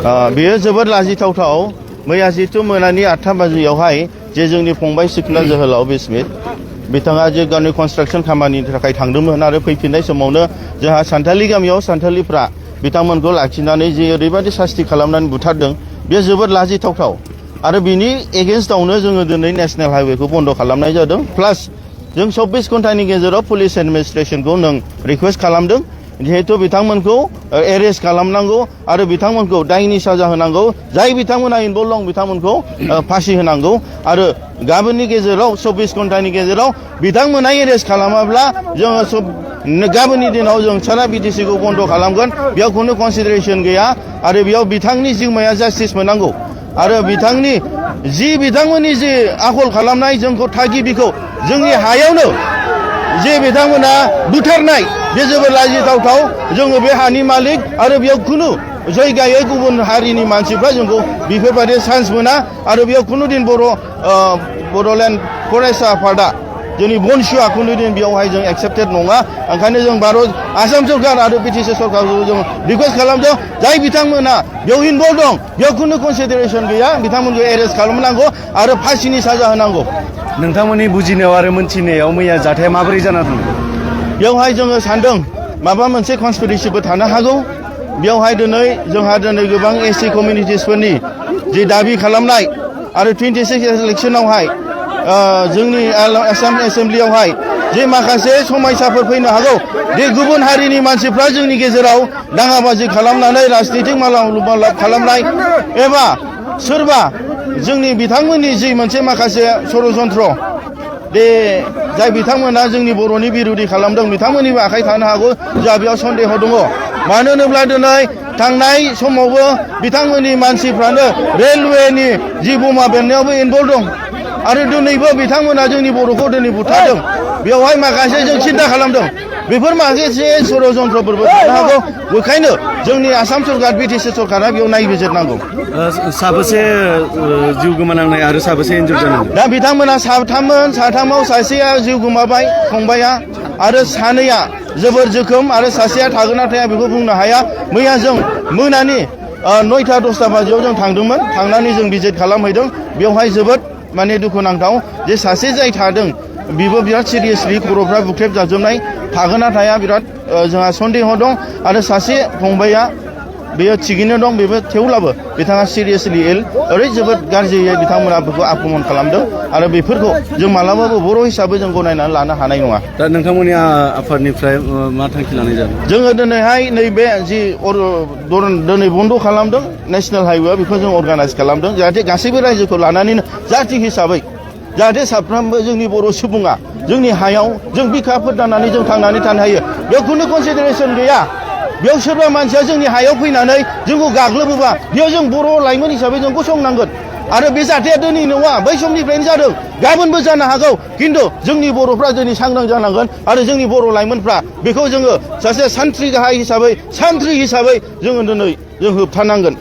बेयो जोबोद लाजिथावथाव मैया जितु मोनानि 8टा बाजियावहाय जे जोंनि फंबाय सिखोना जोहोलाव बिस्मित बिथाङा जे गावनि कनस्ट्राक्सन खामानिनि थाखाय थांदोंमोन आरो फैफिननाय समावनो जोंहा सान्थालि गामियाव सान्थालिफ्रा बिथांमोनखौ लाखिनानै जे ओरैबायदि सास्ति खालामनानै बुथारदों बेयो जोबोद लाजिथावथाव आरो बिनि एगेन्स्टआवनो जोङो दिनै नेशनेल हाइवेखौ बन्द खालामनाय जादों प्लास जों 24 घन्टानि गेजेराव पुलिस एडमिनिस्ट्रेसनखौ नों रिक्वेस्ट खालामदों जिहेतु बिथांमोनखौ एरेस्ट खालामनांगौ आरो बिथांमोनखौ दायनि साजा होनांगौ जाय बिथांमोना इनभल्भ दं बिथांमोनखौ फासि होनांगौ आरो गाबोननि गेजेराव 24 घन्टानि गेजेराव बिथांमोना एरेस्ट खालामाब्ला जोङो गाबोननि दिनाव जों सारा बिटिसिखौ बन्द खालामगोन बेयाव खुनु कनसिडारेसन गैया आरो बेयाव बिथांनि जिउमाया जास्टिस मोननांगौ आरो बिथांमोननि जे आखल खालामनाय जोंखौ थागिबिखौ जोंनि हायावनो जे बिथांमोना बुथारनाय बे जोबोद लाजिथावथाव जोङो बे हानि मालिक आरो बेयाव खुनु जायगायै गुबुन हारिनि मानसिफ्रा जोंखौ बेफोरबायदि चान्स मोना आरो बेयाव खुनु दिन बड'लेण्ड फरायसा आफादा जोंनि बनसुआ खुनु दिन बेयावहाय जों एक्सेप्टेड नङा ओंखायनो जों आसाम सरकार आरो बिटिसि सरकारखौ जों रिक्वेस्ट खालामदों जाय बिथांमोना बेयाव इनभल्भ दं बेयाव खुनु कनसिडारेसन गैया बिथांमोनखौ एरेस्ट खालामनांगौ आरो फासिनि साजा होनांगौ। नोंथांमोननि बुजिनायाव आरो मोनथिनायाव मैया जाथाया माबोरै जाना दं? बेवहाय जोङो सानदों माबा मोनसे कनस्पिरेसिबो थानो हागौ बेवहाय जोंहा गोबां एससि कमिउनिटिसफोरनि जे दाबि खालामनाय आरो 26 इलेक्सनावहाय जोंनि आसाम एसेम्ब्लियावहाय जे माखासे समस्याफोर फैनो हागौ बे गुबुन हारिनि मानसिफ्रा जोंनि गेजेराव दाङाबाजि खालामनानै राजनितिक मालाब खालामनाय एबा सोरबा जोंनि बिथांमोननि जि मोनसे माखासे षड़यन्त्र बे जाय बिथांमोना जोंनि बर'नि बिरोधि खालामदों बिथांमोननिबो आखाइ थानो हागौ जोंहा बेयाव सन्देह दङ मानो होनोब्ला दिनै थांनाय समावबो बिथांमोननि मानसिफ्रानो रेलवेनि जि बमा बेरनायावबो इनभल्भ दं आरो दिनैबो बिथांमोना जोंनि बर'खौ दिनै बुथारदों बेवहाय माखासे जों सिन्था खालामदों बेफोर माखासे षड़यन्त्रफोरबो थानो हागौ बेखायनो जोंनि आसाम सरकार बिटिसि सरकारा बेयाव नायबिजिरनांगौ। साबेसे जिउ गोमानांनाय आरो साबेसे इन्जुर जानांनाय? दा बिथांमोना साथामाव सासेया जिउ गोमाबाय फंबाया आरो सानैया जोबोर जोखोम आरो सासेया थागोन ना थाया बेखौ बुंनो हाया। मैया जों मोनानि 9टा 10टा बाजियाव जों थांदोंमोन थांनानै जों भिजिट खालामहैदों बेवहाय जोबोद माने दुखुनांथाव जे सासे जाय थादों बिबो बिराद सिरियासलि खर'फ्रा बुख्रेब जाजोबनाय थागोन ना थाया बिराद जोंहा सन्देह दं आरो सासे फंबाया बेयो थिगैनो दं बेबो थेवब्लाबो बिथाङा सिरियासलि इल जोबोद गाज्रियै बिथांमोना बेखौ आक्रमण खालामदों आरो बेफोरखौ जों मालाबाबो बर' हिसाबै जों गनायनानै लानो हानाय नङा। दा नोंथांमोननि आफादनिफ्राय मा थांखि लानाय जादों? जोङो दिनैहाय नैबे जि दिनै बन्द खालामदों नेशनेल हाइवे बेखौ जों अर्गानाइज खालामदों जाहाथे गासैबो रायजोखौ लानानैनो जाथि हिसाबै जाहाथे साफ्रोमबो जोंनि बर' सुबुङा जोंनि हायाव जों बिखाफोर दानानै जों थांनानै थानो हायो बेयाव खुनु कनसिडारेसन गैया बेयाव सोरबा मानसिया जोंनि हायाव फैनानै जोंखौ गाग्लोबोबा बेयाव जों बर' लाइमोन हिसाबै जों गसंनांगोन आरो बे जाथाया दिनै नङा बै समनिफ्रायनो जादों गाबोनबो जानो हागौ खिन्थु जोंनि बर'फ्रा दिनै सांग्रां जानांगोन आरो जोंनि बर' लाइमोनफ्रा बेखौ जोङो सासे सान्थ्रि गाहाय हिसाबै सान्थ्रि हिसाबै जोङो दिनै जों होबथानांगोन।